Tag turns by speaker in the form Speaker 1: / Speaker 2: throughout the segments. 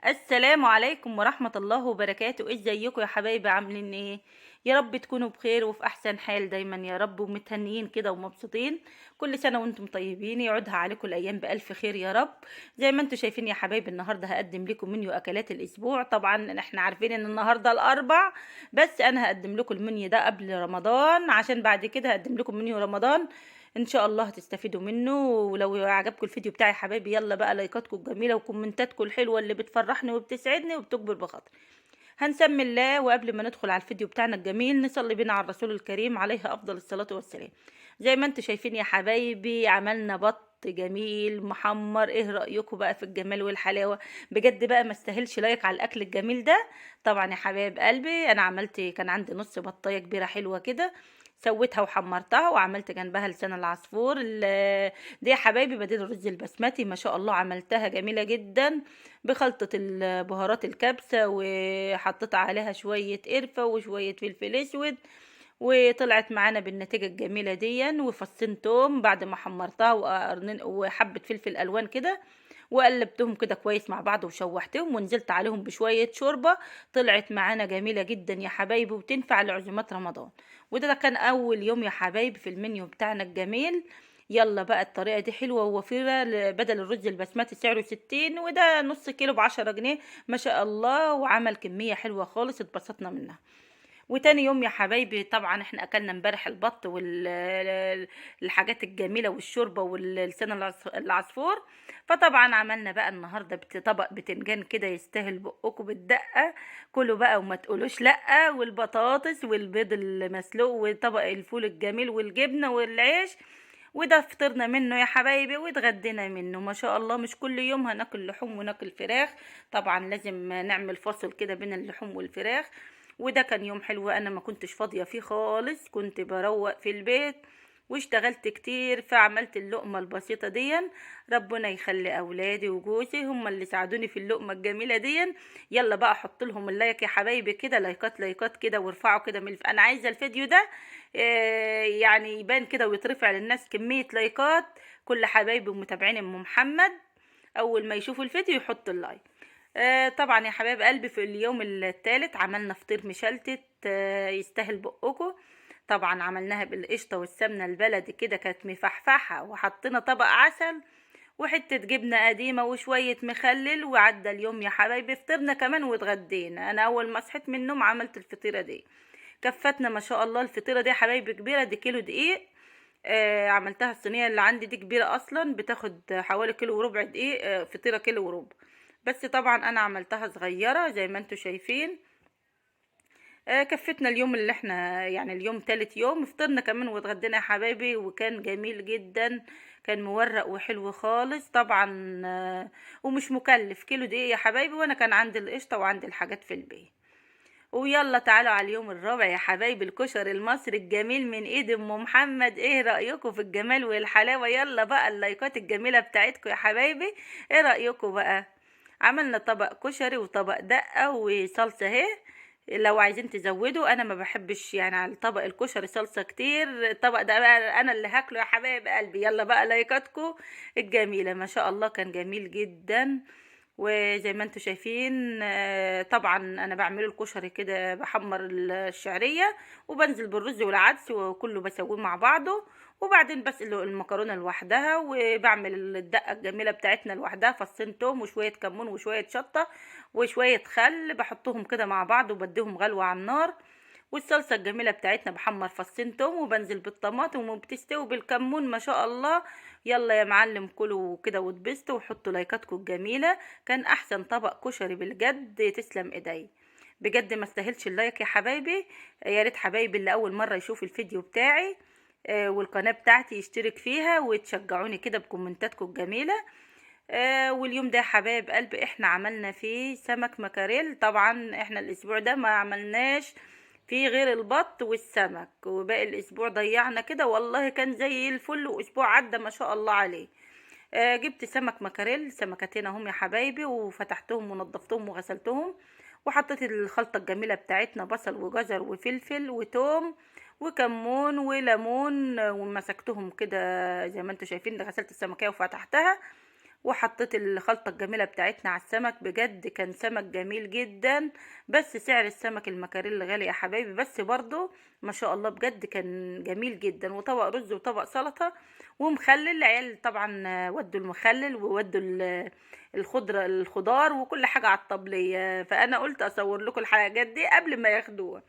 Speaker 1: السلام عليكم ورحمة الله وبركاته. ازيكم يا حبايبي؟ عاملين ايه؟ يا رب تكونوا بخير وفي احسن حال دايما يا رب، ومتهنيين كده ومبسوطين. كل سنة وانتم طيبين، يعودها عليكم الايام بالف خير يا رب. زي ما انتم شايفين يا حبايبي، النهارده هقدم لكم منيو اكلات الاسبوع. طبعا احنا عارفين ان النهارده الاربع، بس انا هقدم لكم المنيو ده قبل رمضان، عشان بعد كده هقدم لكم منيو رمضان ان شاء الله هتستفيدوا منه. ولو عجبكم الفيديو بتاعي يا حبايبي، يلا بقى لايكاتكم الجميلة وكومنتاتكم الحلوة اللي بتفرحني وبتسعدني وبتكبر بخاطري. هنسمي الله، وقبل ما ندخل على الفيديو بتاعنا الجميل نصلي بينا على الرسول الكريم عليه افضل الصلاة والسلام. زي ما انتم شايفين يا حبايبي، عملنا بط جميل محمر. ايه رايكم بقى في الجمال والحلاوه؟ بجد بقى ما استاهلش لايك على الاكل الجميل ده. طبعا يا حبايب قلبي، انا عملت، كان عندي نص بطايه كبيرة حلوة كده، سويتها وحمرتها وعملت جنبها لسان العصفور دي يا حبايبي بديل الرز البسمتي. ما شاء الله عملتها جميلة جدا بخلطه البهارات الكبسه، وحطيت عليها شوية قرفه وشوية فلفل اسود، وطلعت معانا بالنتيجة الجميلة دي. وفصين توم بعد ما حمرتها، وقرنين وحبه فلفل الوان كده، وقلبتهم كده كويس مع بعض وشوحتهم، ونزلت عليهم بشوية شوربة. طلعت معانا جميلة جدا يا حبايبي، وتنفع لعزومات رمضان. وده كان اول يوم يا حبايبي في المنيو بتاعنا الجميل. يلا بقى الطريقة دي حلوة ووفيره، بدل الرز البسمتي سعره 60، وده نص كيلو ب10 جنيه ما شاء الله، وعمل كمية حلوة خالص اتبسطنا منها. وتاني يوم يا حبايبي، طبعا احنا اكلنا امبارح البط والحاجات الجميلة والشوربه واللسان العصفور، فطبعا عملنا بقى النهارده طبق بتنجان كده يستاهل بقكم بالدقه، كلوا بقى وما تقولوش لا، والبطاطس والبيض المسلوق وطبق الفول الجميل والجبنه والعيش. وده فطرنا منه يا حبايبي واتغدينا منه ما شاء الله. مش كل يوم هناكل لحوم وناكل فراخ، طبعا لازم نعمل فاصل كده بين اللحوم والفراخ. وده كان يوم حلو، انا ما كنتش فاضية فيه خالص، كنت بروق في البيت واشتغلت كتير، فعملت اللقمة البسيطة دي. ربنا يخلي اولادي وجوزي هم اللي ساعدوني في اللقمة الجميلة دي. يلا بقى حط لهم ال like يا حبايبي كده، لايكات لايكات كده، وارفعوا كده من انا عايزه الفيديو ده يعني يبان كده ويترفع للناس كمية لايكات. كل حبايبي ومتابعين ام محمد اول ما يشوفوا الفيديو يحطوا ال like. طبعا يا حبايب قلبي، في اليوم الثالث عملنا فطير مشلتت يستاهل بقكم. طبعا عملناها بالقشطه والسمنه البلدي كده، كانت مفحفحه، وحطينا طبق عسل وحتة جبنه قديمة وشوية مخلل. وعدى اليوم يا حبايبي، فطرنا كمان واتغدينا. انا اول ما صحيت من النوم عملت الفطيره دي، كفتنا ما شاء الله. الفطيره دي يا حبايبي كبيرة، دي كيلو دقيق. عملتها الصينية اللي عندي دي كبيرة اصلا، بتاخد حوالي كيلو وربع دقيق، فطيره كيلو وربع، بس طبعا انا عملتها صغيرة زي ما انتم شايفين. كفتنا اليوم اللي احنا يعني اليوم تالت يوم، فطرنا كمان واتغدينا يا حبايبي، وكان جميل جدا، كان مورق وحلو خالص طبعا، ومش مكلف، كيلو دقيق يا حبايبي، وانا كان عندي القشطه وعندي الحاجات في البيت. ويلا تعالوا على اليوم الرابع يا حبايبي، الكشري المصري الجميل من ايد ام محمد. ايه رايكم في الجمال والحلاوه؟ يلا بقى اللايكات الجميلة بتاعتكم يا حبايبي. ايه رايكم بقى؟ عملنا طبق كشري وطبق دقه وصلصه اهي، لو عايزين تزودوا. انا ما بحبش يعني على طبق الكشري صلصه كتير، الطبق ده بقى انا اللي هاكله يا حبايب قلبي. يلا بقى لايكاتكم الجميلة ما شاء الله، كان جميل جدا. وزي ما انتم شايفين، طبعا انا بعمله الكشري كده، بحمر الشعرية وبنزل بالرز والعدس وكله بسويه مع بعضه، وبعدين بسلق المكرونه لوحدها، وبعمل الدقة الجميلة بتاعتنا لوحدها، فصين توم وشوية كمون وشوية شطه وشوية خل، بحطهم كده مع بعض وبديهم غلوه على النار. والصلصه الجميلة بتاعتنا بحمر فصين توم وبنزل بالطماطم وبتستوي بالكمون ما شاء الله. يلا يا معلم كلوا كده واتبسطوا وحطوا لايكاتكم الجميلة. كان احسن طبق كشري بالجد، تسلم ايدي بجد، ما استاهلش ال like يا حبايبي. يا ريت حبايبي اللي اول مرة يشوف الفيديو بتاعي والقناة بتاعتي يشترك فيها وتشجعوني كده بكومنتاتكم الجميلة. واليوم ده يا حبايب قلبي احنا عملنا فيه سمك مكاريل. طبعا احنا الاسبوع ده ما عملناش في غير البط والسمك، وباقي الاسبوع ضيعنا كده والله، كان زي الفل واسبوع عدى ما شاء الله عليه. جبت سمك مكاريل، سمكتين اهم يا حبايبي، وفتحتهم ونضفتهم وغسلتهم، وحطيت الخلطة الجميلة بتاعتنا، بصل وجزر وفلفل وتوم وكمون وليمون، ومسكتهم كده زي ما انتم شايفين. غسلت السمكيه وفتحتها وحطيت الخلطة الجميلة بتاعتنا على السمك. بجد كان سمك جميل جدا، بس سعر السمك المكاريل غالي يا حبايبي، بس برضو ما شاء الله بجد كان جميل جدا. وطبق رز وطبق سلطة ومخلل. العيال طبعا ودوا المخلل وودوا الخضرة الخضار وكل حاجة على الطبلية، فأنا قلت أصور لكم الحاجات دي قبل ما ياخدوها.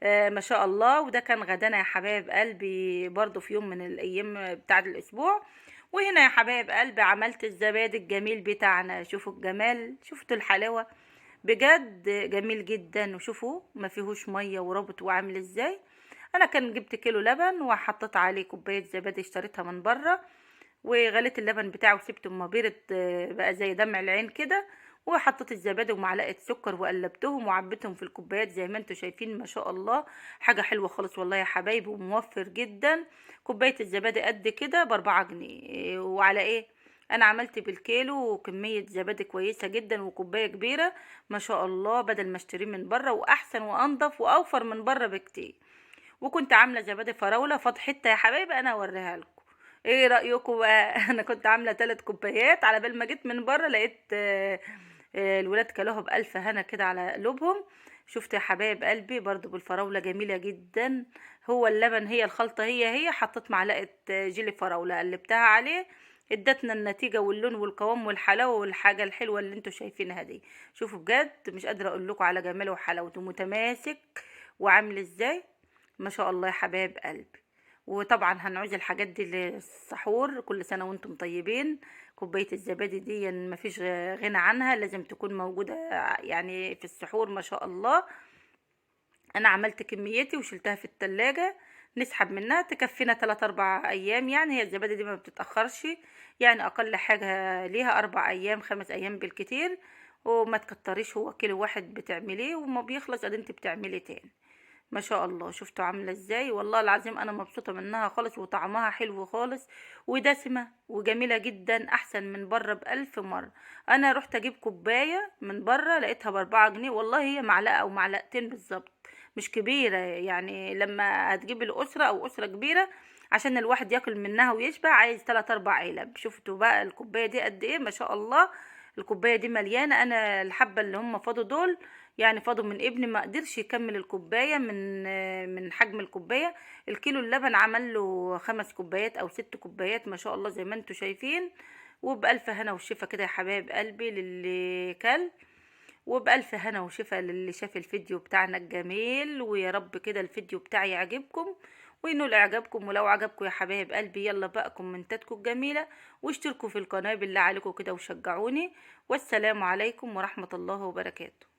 Speaker 1: ما شاء الله. وده كان غدانا يا حبايب قلبي برضو في يوم من الأيام بتاع الأسبوع. وهنا يا حبايب قلبي عملت الزبادي الجميل بتاعنا. شوفوا الجمال، شفتوا الحلاوة، بجد جميل جدا. وشوفوا ما فيهوش مية ورابط وعامل ازاي. انا كان جبت كيلو لبن وحطيت عليه كوباية زبادي اشتريتها من بره، وغليت اللبن بتاعه وسبته اما بيرد بقى زي دمع العين كده، وحطيت الزبادي ومعلقة سكر وقلبتهم وعبيتهم في الكوبايات زي ما انتم شايفين. ما شاء الله حاجة حلوة خالص والله يا حبايبي، وموفر جدا. كوباية الزبادي قد كده ب4 جنيه. وعلى ايه، انا عملت بالكيلو كمية زبادي كويسة جدا وكوبايه كبيرة ما شاء الله، بدل ما اشتريه من بره، واحسن وانضف واوفر من بره بكتير. وكنت عامله زبادي فراوله فاض حتة يا حبايبي، انا اوريها لكم. ايه رايكم بقى؟ انا كنت عامله 3 كوبايات، على بال ما جيت من بره لقيت الولاد كلوها بألف هنا كده على قلوبهم. شفت يا حبايب قلبي برضو بالفراوله جميلة جدا. هو اللبن هي الخلطة هي، حطيت معلقه جيلي فراوله قلبتها عليه، ادتنا النتيجة واللون والقوام والحلاوه والحاجة الحلوة اللي انتوا شايفينها دي. شوفوا بجد مش قادرة اقول لكم على جماله وحلاوته، متماسك وعامل ازاي ما شاء الله يا حبايب قلبي. وطبعا هنعوز الحاجات دي للسحور. كل سنة وانتم طيبين. كوباية الزبادي دي مفيش غنى عنها، لازم تكون موجودة يعني في السحور ما شاء الله. انا عملت كميتي وشلتها في التلاجة، نسحب منها تكفينا 3-4 ايام. يعني هي الزبادي دي ما بتتأخرش، يعني اقل حاجة ليها 4 ايام 5 ايام بالكتير، وما تكتريش، هو كيلو واحد بتعمليه وما بيخلص ادي انت بتعملي تاني. ما شاء الله شفتوا عامله ازاي، والله العظيم انا مبسوطة منها خالص، وطعمها حلو خالص ودسمه وجميلة جدا، احسن من بره ب1000 مرة. انا رحت اجيب كوباية من بره لقيتها ب4 جنيه، والله هي معلقه او معلقتين بالظبط، مش كبيرة. يعني لما هتجيب الاسرة او اسره كبيرة عشان الواحد ياكل منها ويشبع عايز 3-4 علب. شفتوا بقى الكوباية دي قد ايه ما شاء الله، الكوباية دي مليانة. انا الحبة اللي هم فاضوا دول يعني فاضوا من ابني، ما قدرش يكمل الكوباية من حجم الكوباية. الكيلو اللبن عمل له 5 كوبايات او 6 كوبايات ما شاء الله زي ما انتم شايفين. وبألف هنا وشفا كده يا حبايب قلبي للي كل، وبألف هنا وشفا للي شاف الفيديو بتاعنا الجميل. ويا رب كده الفيديو بتاعي يعجبكم وينول اعجابكم. ولو عجبكم يا حبايب قلبي يلا بقى كومنتاتكم الجميلة، واشتركوا في القناة بالله عليكم كده وشجعوني. والسلام عليكم ورحمة الله وبركاته.